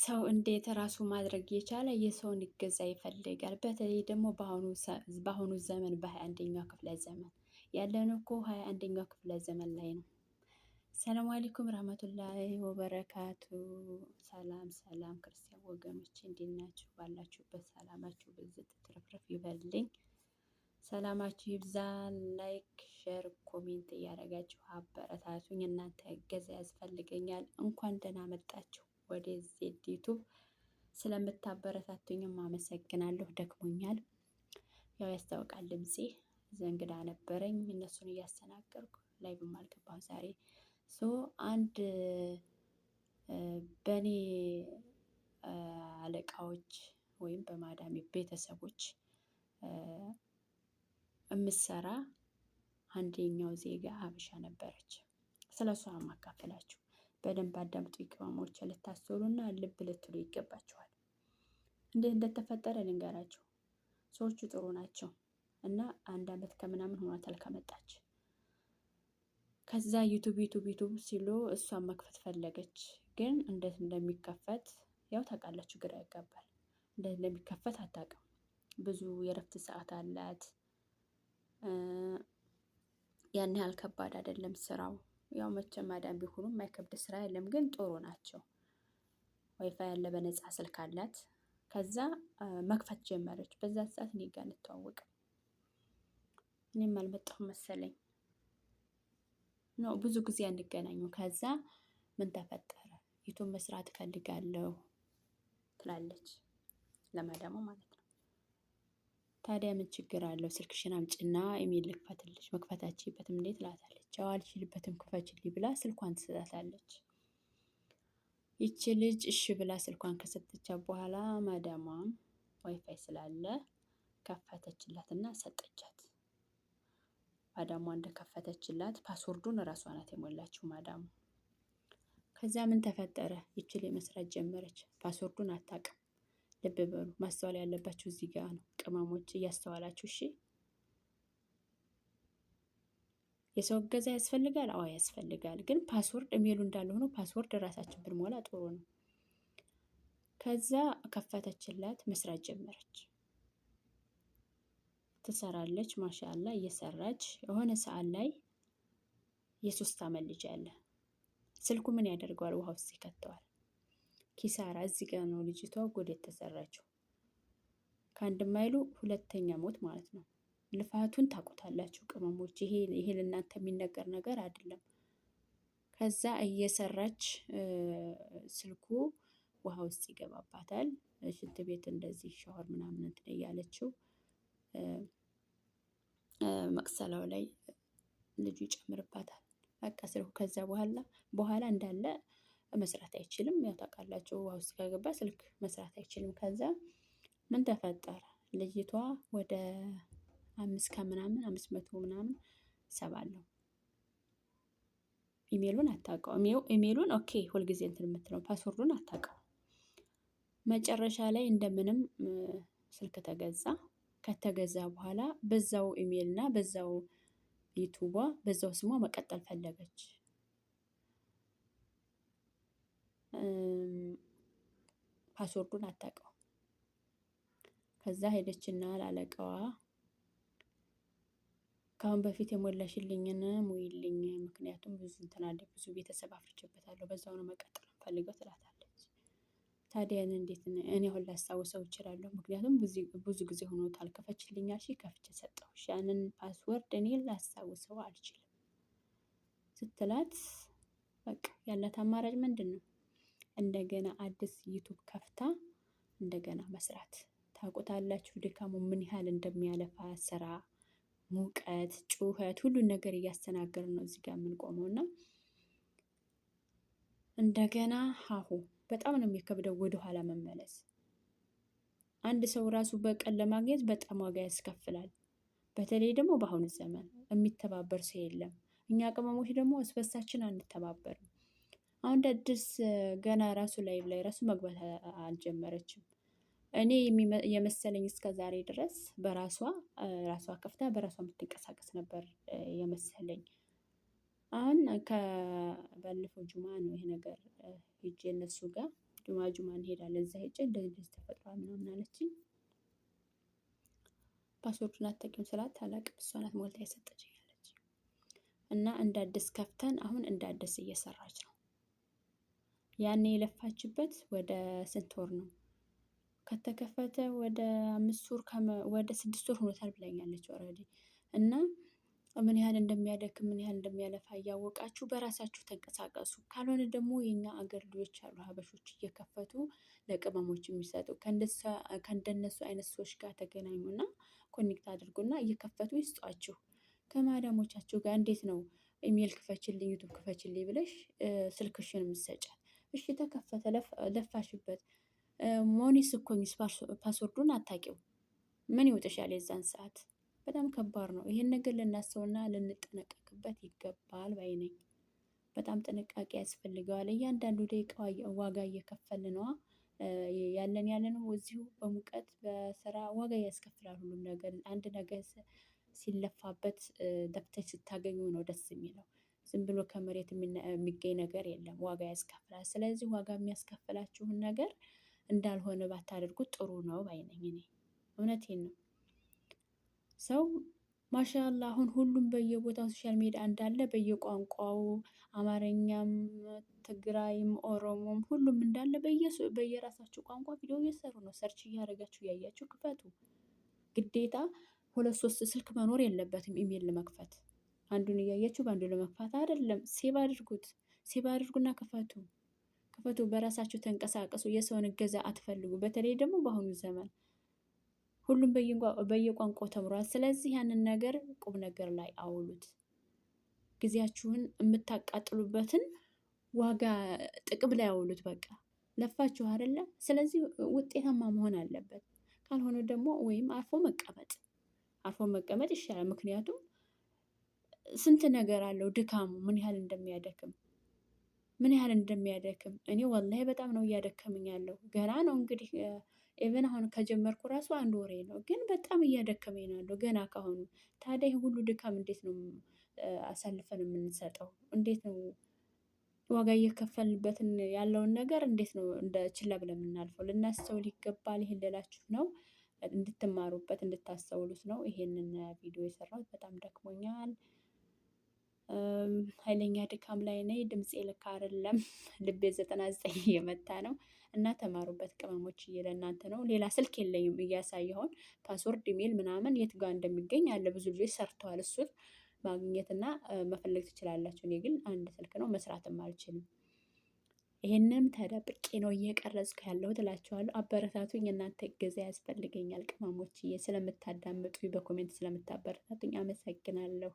ሰው እንዴት ራሱ ማድረግ የቻለ የሰውን እገዛ ይፈልጋል? በተለይ ደግሞ በአሁኑ ዘመን በ21ኛው ክፍለ ዘመን ያለን እኮ 21ኛው ክፍለ ዘመን ላይ ነው። ሰላም አለይኩም ረህመቱላሂ ወበረካቱ። ሰላም ሰላም ክርስቲያን ወገኖች እንዴት ናችሁ? ባላችሁበት ሰላማችሁ ብዝት ትርፍርፍ ይበልልኝ። ሰላማችሁ ይብዛ። Like፣ share፣ comment እያደረጋችሁ አበረታቱኝ። እናንተ እገዛ ያስፈልገኛል። እንኳን ደህና መጣችሁ ወደ ዜድ ዩቱብ። ስለምታበረታቱኝም አመሰግናለሁ። ደክሞኛል፣ ያው ያስታውቃል ድምፄ። እንግዳ ነበረኝ እነሱን እያስተናገርኩ live ም አልገባሁም ዛሬ። So አንድ በእኔ አለቃዎች ወይም በማዳሜ ቤተሰቦች የምትሰራ አንደኛው ዜጋ ሀበሻ ነበረች። ስለ እሷ ማካፈላችሁ በደንብ አዳምጡ። ቅመሞች ልታስተውሉና ልብ ልትሉ ይገባችኋል። እንዴት እንደተፈጠረ ልንገራችሁ። ሰዎቹ ጥሩ ናቸው እና አንድ አመት ከምናምን ሆኗታል ከመጣች። ከዛ ዩቱብ ዩቱብ ዩቱብ ሲሉ እሷን መክፈት ፈለገች። ግን እንዴት እንደሚከፈት ያው ታውቃላችሁ፣ ግራ ያጋባል። እንዴት እንደሚከፈት አታውቅም። ብዙ የእረፍት ሰዓት አላት። ያን ያህል ከባድ አይደለም ስራው። ያው መቼም ማዳም ቢሆኑም የማይከብድ ስራ የለም፣ ግን ጥሩ ናቸው። ዋይፋይ ያለ በነፃ ስልክ አላት። ከዛ መክፈት ጀመረች። በዛ ሰዓት እኔ ጋር እንተዋወቅም፣ እኔም አልመጣሁም መሰለኝ ነው ብዙ ጊዜ አንገናኙ። ከዛ ምን ተፈጠረ? ዩቱብ መስራት እፈልጋለሁ ትላለች ለማዳሙ ማለት ነው። ታዲያ ምን ችግር አለው? ስልክሽን አምጪና ኢሜል ልክፈትልሽ፣ መክፈት አትችይበትም እንዴ ትላታለች። አዎ አልችልበትም ክፈችልኝ ብላ ስልኳን ትሰጣታለች። ይቺ ልጅ እሺ ብላ ስልኳን ከሰጠቻት በኋላ ማዳሟም ዋይፋይ ስላለ ከፈተችላትና ሰጠቻት። ማዳሟ እንደከፈተችላት password ኡን እራሷ ናት የሞላችው ማዳሟ። ከዛ ምን ተፈጠረ? ይቺ ልጅ መስራት ጀመረች። Password ኡን አታውቅም። ልብ በሉ፣ ማስተዋል ያለባችሁ እዚህ ጋር ነው። ቅመሞች እያስተዋላችሁ እሺ። የሰው እገዛ ያስፈልጋል? አዎ ያስፈልጋል። ግን password ኢሜሉ እንዳለ ሆኖ password እራሳችን ብንሞላ ጥሩ ነው። ከዛ ከፈተችላት፣ መስራት ጀመረች። ትሰራለች፣ ማሻላ እየሰራች የሆነ ሰዓት ላይ የ3 አመት ልጅ አለ። ስልኩ ምን ያደርገዋል? ውሃ ውስጥ ይከተዋል። ኪሳራ እዚህ ጋር ነው ልጅቷ ጎድ የተሰራችው። ከአንድ ማይሉ ሁለተኛ ሞት ማለት ነው። ልፋቱን ታውቁታላችሁ ቅመሞች። ይሄ ለእናንተ የሚነገር ነገር አይደለም። ከዛ እየሰራች ስልኩ ውሃ ውስጥ ይገባባታል። ሽንት ቤት እንደዚህ ሻወር ምናምን እንትን እያለችው መቅሰላው ላይ ልጁ ይጨምርባታል። በቃ ስልኩ ከዛ በኋላ እንዳለ መስራት አይችልም። ያው ታውቃላችሁ ውሃ ውስጥ ከገባ ስልክ መስራት አይችልም። ከዛ ምን ተፈጠረ? ልጅቷ ወደ 5 ከምናምን 500 ምናምን ሰባለሁ። ኢሜሉን አታውቀውም። ኢሜሉን okay ሁልጊዜ እንትን የምትለው password ኡን አታውቀውም። መጨረሻ ላይ እንደምንም ስልክ ተገዛ። ከተገዛ በኋላ በዛው ኢሜልና በዛው ዩቱቧ በዛው ስሟ መቀጠል ፈለገች። Password ኡን አታውቀውም። ከዛ ሄደችና ላለቃዋ ከአሁን በፊት የሞላሽልኝን ሙይልኝ፣ ምክንያቱም ብዙ እንትን አለ ብዙ ቤተሰብ አፍርቼበታለሁ፣ በዛው ነው መቀጠል የምፈልገው ትላታለች። ታዲያ እንዴት እኔ አሁን ላስታውሰው እችላለሁ? ምክንያቱም ብዙ ጊዜ ሆኖታል። ክፈችልኝ አልሽኝ ከፍቼ ሰጠሁሽ፣ ያንን password እኔ ላስታውሰው አልችልም ስትላት፣ በቃ ያላት አማራጭ ምንድን ነው? እንደገና አዲስ ዩቱብ ከፍታ እንደገና መስራት። ታውቁታላችሁ ድካሙ ምን ያህል እንደሚያለፋ፣ ስራ፣ ሙቀት፣ ጩኸት፣ ሁሉን ነገር እያስተናገርን ነው እዚህ ጋር የምንቆመው እና እንደገና ሀሁ በጣም ነው የሚከብደው ወደኋላ መመለስ። አንድ ሰው ራሱ በቀን ለማግኘት በጣም ዋጋ ያስከፍላል። በተለይ ደግሞ በአሁኑ ዘመን የሚተባበር ሰው የለም። እኛ ቅመሞች ደግሞ እስበሳችን አንተባበርም። አሁን አዲስ ገና ራሱ live ላይ ራሱ መግባት አልጀመረችም። እኔ የመሰለኝ እስከ ዛሬ ድረስ በራሷ ራሷ ከፍታ በራሷ የምትንቀሳቀስ ነበር የመሰለኝ። አሁን ከባለፈው ጁማ ነው ይሄ ነገር ሄጄ እነሱ ጋር ጁማ ጁማ እንሄዳለን። እዛ ሄጄ እንደዚህ እንደዚህ ተፈጥሯል ምናምን አለችኝ። Password ኡን አታውቂውም ስላት አላውቅም፣ እሷ ናት ሞልታ የሰጠችኝ አለች። እና እንደ አዲስ ከፍተን አሁን እንደ አዲስ እየሰራች ነው። ያኔ የለፋችበት ወደ ስንት ወር ነው ከተከፈተ? ወደ 5 ወር፣ ወደ 6 ወር ሆኖታል ብላኛለች already። እና ምን ያህል እንደሚያደክም፣ ምን ያህል እንደሚያለፋ እያወቃችሁ በራሳችሁ ተንቀሳቀሱ። ካልሆነ ደግሞ የኛ አገር ልጆች አሉ፣ ሀበሾች እየከፈቱ ለቅመሞች የሚሰጡ፣ ከእንደነሱ አይነት ሰዎች ጋር ተገናኙና connect አድርጉና እየከፈቱ ይስጧችሁ። ከማዳሞቻችሁ ጋር እንዴት ነው ኢሜል ክፈችልኝ፣ YouTube ክፈችልኝ ብለሽ ስልክሽን የምትሰጫት? እሺ ተከፈተ፣ ለፋሽበት። ሞኒስ እኮ password ኡን አታውቂው፣ ምን ይውጥሻል የዛን ሰዓት? በጣም ከባድ ነው። ይሄን ነገር ልናስበውና ልንጠነቀቅበት ይገባል ባይ ነኝ። በጣም ጥንቃቄ ያስፈልገዋል። እያንዳንዱ ደቂቃ ዋጋ እየከፈልን ነዋ ያለነው፣ እዚሁ በሙቀት በስራ ዋጋ ያስከፍላል ሁሉም ነገር። አንድ ነገር ሲለፋበት ለፍተሽ ስታገኙ ነው ደስ የሚለው። ዝም ብሎ ከመሬት የሚገኝ ነገር የለም፣ ዋጋ ያስከፍላል። ስለዚህ ዋጋ የሚያስከፍላችሁን ነገር እንዳልሆነ ባታደርጉት ጥሩ ነው ባይ ነኝ እኔ። እውነቴን ነው። ሰው ማሻአላ አሁን ሁሉም በየቦታው social media እንዳለ በየቋንቋው አማርኛም፣ ትግራይም፣ ኦሮሞም ሁሉም እንዳለ በየራሳቸው ቋንቋ ቪዲዮ እየሰሩ ነው። Search እያደረጋችሁ እያያችሁ ክፈቱ። ግዴታ ሁለት ሶስት ስልክ መኖር የለበትም ኢሜል ለመክፈት። አንዱን እያያችሁ በአንዱ ለመክፈት አይደለም። Save አድርጉት። Save አድርጉና ክፈቱ። ክፈቱ። በራሳችሁ ተንቀሳቀሱ። የሰውን እገዛ አትፈልጉ። በተለይ ደግሞ በአሁኑ ዘመን ሁሉም በየቋንቋው ተምሯል። ስለዚህ ያንን ነገር ቁም ነገር ላይ አውሉት። ጊዜያችሁን የምታቃጥሉበትን ዋጋ ጥቅም ላይ አውሉት። በቃ ለፋችሁ አይደለ? ስለዚህ ውጤታማ መሆን አለበት። ካልሆነ ደግሞ ወይም አርፎ መቀመጥ፣ አርፎ መቀመጥ ይሻላል። ምክንያቱም ስንት ነገር አለው ድካሙ፣ ምን ያህል እንደሚያደክም፣ ምን ያህል እንደሚያደክም። እኔ ወላሂ በጣም ነው እያደከመኝ ያለው። ገና ነው እንግዲህ፣ even አሁን ከጀመርኩ ራሱ አንድ ወሬ ነው፣ ግን በጣም እያደከመኝ ነው ያለው ገና ካሁኑ። ታዲያ ይህ ሁሉ ድካም እንዴት ነው አሳልፈን የምንሰጠው? እንዴት ነው ዋጋ እየከፈልንበትን ያለውን ነገር እንዴት ነው እንደ ችላ ብለን የምናልፈው? ልናስተውል ይገባል። ይሄን ልላችሁ ነው፣ እንድትማሩበት እንድታስተውሉት ነው ይሄንን ቪዲዮ የሰራሁት። በጣም ደክሞኛል። ኃይለኛ ድካም ላይ ነኝ። ድምፄ ልክ አይደለም። ልቤ 99 እየመታ ነው። እና ተማሩበት ቅመሞች፣ ለእናንተ ነው። ሌላ ስልክ የለኝም እያሳየሁን password፣ ኢሜል ምናምን የት ጋር እንደሚገኝ አለ። ብዙ ልጆች ሰርተዋል። እሱን ማግኘትና መፈለግ ትችላላችሁ። እኔ ግን አንድ ስልክ ነው፣ መስራትም አልችልም። ይሄንም ተደብቄ ነው እየቀረጽኩ ያለሁት እላችኋለሁ። አበረታቱኝ። እናንተ እገዛ ያስፈልገኛል። ቅመሞችዬ ስለምታዳምጡኝ፣ በ comment ስለምታበረታቱኝ አመሰግናለሁ።